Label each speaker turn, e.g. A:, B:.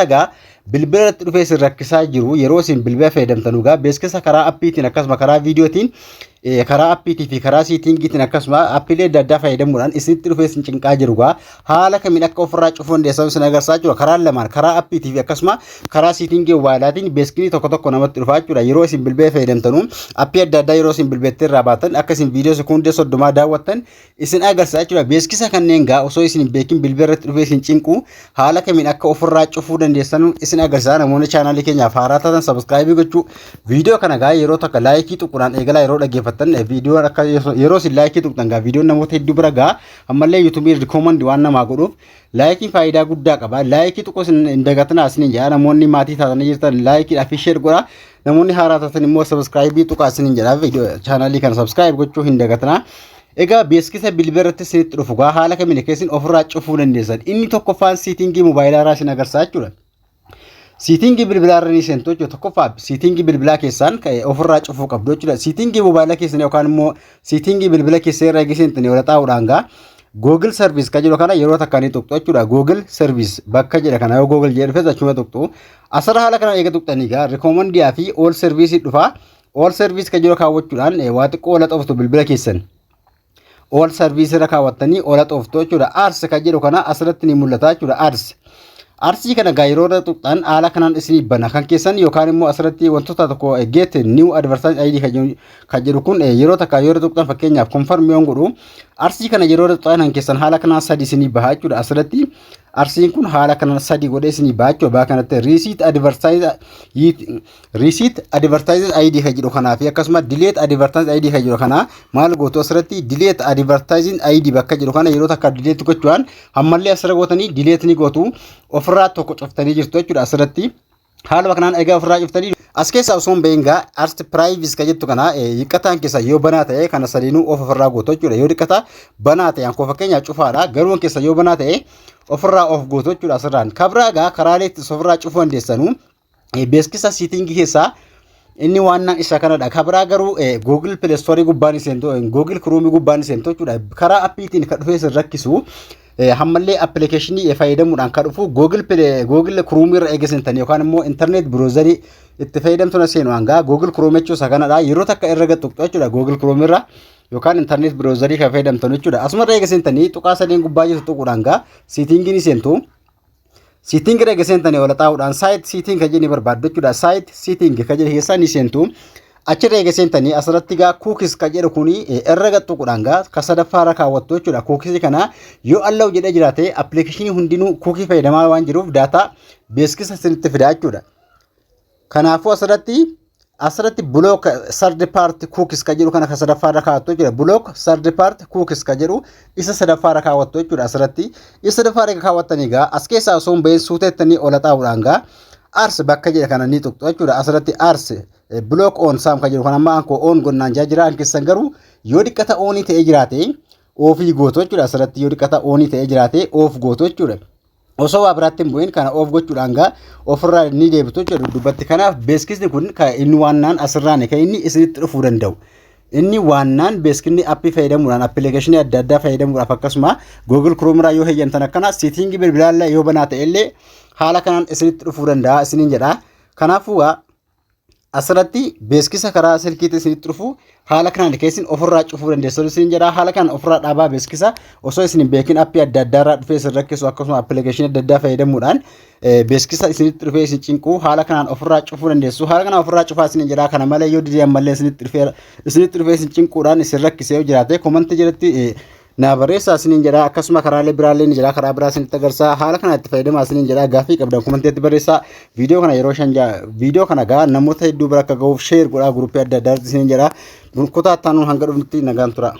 A: Gaa bilbila irratti dhufee isin rakkisaa jiru, yeroo isin bilbila fayyadamtan gaa beeksisa karaa appiitiin, akkasuma karaa viidiyootiin, karaa appiitii fi karaa settingiitiin, akkasuma appiilee adda addaa fayyadamuudhaan isinitti dhufee isin cinqaa jiru gaa haala kamiin akka ofirraa cufuu dandeessan isin agarsiisaa jechuudha. Karaa lamaan, karaa appiitii fi akkasuma karaa settingii mobaayilaatiin beeksisni tokko tokko namatti dhufaa jechuudha. Yeroo isin bilbila fayyadamtanu appii adda addaa yeroo isin bilbiletti irraa baatan akka isin viidiyoo sekoondii 30 daawwattan isin agarsiisa jechuudha. Beeksisa kanneen gaa osoo isin hin beekin bilbila irratti dhufee isin cinqu haala kamiin akka ofirraa cufuu dandeessan isin agarsiisa. Namoonni chaanaalii keenyaaf haaraa taatan subscribe gochuu, viidiyoo kana gaa yeroo takka like tuquudhaan eegalaa. Yeroo dhaggeeffattan viidiyoon akka yeroo isin like tuqxan gaa viidiyoon namoota hedduu bira gaa ammallee YouTubeiin recommend waan namaa godhuuf likeiin faayidaa guddaa qaba. Like tuquu hin dagatinaa isiniin jedha. Namoonni maatii taatanii jirtan likeiidhaa fi share godhaa. Namoonni haaraa taatan immoo subscribe tuqaa isiniin jedha. Viidiyoo chaanaalii kana subscribe gochuu hin dagatinaa. Egaa beeksisa bilbila irratti isinitti dhufu gaa haala kamiin akka isin ofirraa cufuu dandeessan. Inni tokkoffaan settingii mobaayilaa irraa isin agarsiisa jechuudha. Settingii bilbilaa irra ni seentu jechuudha. Tokkoffaa settingii bilbilaa keessaan ofirraa cufuu qabdu jechuudha. Settingii mobaayilaa keessan yookaan immoo settingii bilbila keessan irra eegi seentanii wal xaa'uudhaan gaa Google Service kan jedhu kana yeroo takka ni tuqxu jechuudha. Google Service bakka jedha kana yoo Google jedhu dhufes achuma tuqxu. Asirra haala kana eega tuqxanii gaa recommendiyaa fi all service dhufa. All service kan jedhu kaawwachuudhaan waa xiqqoo wala xoftu bilbila keessan. All service irra kaawwattanii ola xoftu jechuudha. Ads kan jedhu kana asirratti ni mul'ata jechuudha. Ads. Adsii kana gaa yeroo irra tuqxan haala kanaan isinii bana kan keessan, yookaan immoo asirratti wantoota tokko get new advertising ID kan jedhu kun yeroo takka yeroo tuqxan, fakkeenyaaf confirm yoon godhu, adsii kana yeroo irra tuqxan kan keessan haala kanaan sadi isinii baha jechuudha. Asirratti adsiin kun haala kanaan sadi godhee isinii baha jechuudha. Bakka kanatti reset advertising ID kan jedhu kanaa fi akkasuma delete advertising ID kan jedhu kana maal gootu? Asirratti delete advertising ID bakka jedhu kana yeroo takka delete gochuudhaan ammallee asirra gootanii delete ni gootu, ofirraa tokko cuftanii jirtu jechuudha asirratti. Haaluma kanaan egaa ofirraa cuftanii as keessaa osoo hin bahin gaa ads privacy kan jettu kana dhiqqataan keessa yoo banaa ta'e kana sadiinuu of ofirraa gootu jechuudha. Yoo dhiqqata banaa ta'e, ankoo fakkeenyaaf cufaadha, garuu keessa yoo banaa ta'e ofirraa of gootu jechuudha asirraan. Kabraa gaa karaalee itti ofirraa cufuu dandeessanuu beeksisa settingii keessaa inni waannaan isa kanadha. Kabraa garuu Google Play Store gubbaan seentu, Google Chrome gubbaan seentu jechuudha. Karaa appiitiin kan dhufee isin rakkisu hammallee applicationii fayyadamuudhaan kan dhufu Google Play, Google Chrome irra eega seentanii yookaan immoo internet browserii itti fayyadamtu seenu hangaa Google Chrome jechuun isa kanadha. Yeroo takka irra tuqxu jechuudha Google Chrome irra yookaan internet browserii kan fayyadamtan jechuudha. Asuma irra eega seentanii tuqaa sadeen gubbaa jirtu tuquudhaan gaa settingii ni seentu. Setting irra eega seentanii ola xaa'uudhaan site setting kan jedhanii barbaaddu jechuudha. Site setting kan jedhu keessaa ni seentu. Achirra eega seentanii asirratti gaa cookies kan jedhu kuni irra tuquudhaan gaa ka sadaffaa irra kaawwattu jechuudha. Cookiesii kana yoo allow jedhee jiraate applicationii hundinuu cookie fayyadamaa waan jiruuf data beeksisa isinitti fida jechuudha. Kanaafuu asirratti block third party cookies kan jedhu kana ka sadaffaa irra kaawwattu jechuudha. Block third party cookies kan jedhu isa sadaffaa irra kaawwattu jechuudha asirratti. Isa sadaffaa irra kaawwattanii gaa as keessaa osoo hin bahin suuteettanii ola xaa'uudhaan gaa ads bakka jedha kana ni tuqxu jechuudha. Asirratti ads block on some kan jedhu kan amma ankoo on gonnaan jaa jira, keessan garuu yoo dhiqqata onii ta'ee jiraate offii gootu jechuudha. Asirratti yoo dhiqqata onii ta'ee jiraate off gootu jechuudha. Osoo waa biraatti hin bu'in kana off gochuudhaan gaa ofirraa ni deebitu jechuudha duddubbatti. Kanaaf beeksisni kun kan inni waannaan asirraan kan inni isinitti dhufuu danda'u. Inni waannaan beeksisni appii fayyadamuudhaan, applicationii adda addaa fayyadamuudhaaf, akkasuma Google Chrome irraa yoo heeyyamtan akkana settingii bilbilaallee yoo banaa ta'e illee haala kanaan isinitti dhufuu danda'a isiniin jedha. Kanaafuu asirratti beeksisa karaa silkiitti isinitti dhufu haala kanaan keessin ofirraa cufuu dandeessu isiniin jedha. Haala kanaan ofirraa dhaabaa beeksisa osoo isin hin beekin appii adda addaa irraa dhufee isin rakkisu, akkasuma applicationii adda addaa fayyadamuudhaan beeksisa isinitti dhufee isin cinqu haala kanaan ofirraa cufuu dandeessu. Haala kanaan ofirraa cufaa isiniin jedha. Kana malee yoo didee ammallee isinitti dhufee isin cinquudhaan isin rakkisee yoo jiraate commentii jalatti naa barreessaa isiniin jedha. Akkasuma karaalee biraallee ni jira, karaa biraa isinitti agarsiisa. Haala kana itti fayyadamaa isiniin jedha. Gaaffii qabdan commentiitti barreessaa. Viidiyoo kana yeroo shan viidiyoo kana gaa namoota hedduu bira akka gahuuf share godhaa groupii adda addaa isiniin jedha. Kutaa itti hanga dhufnutti nagaan tura.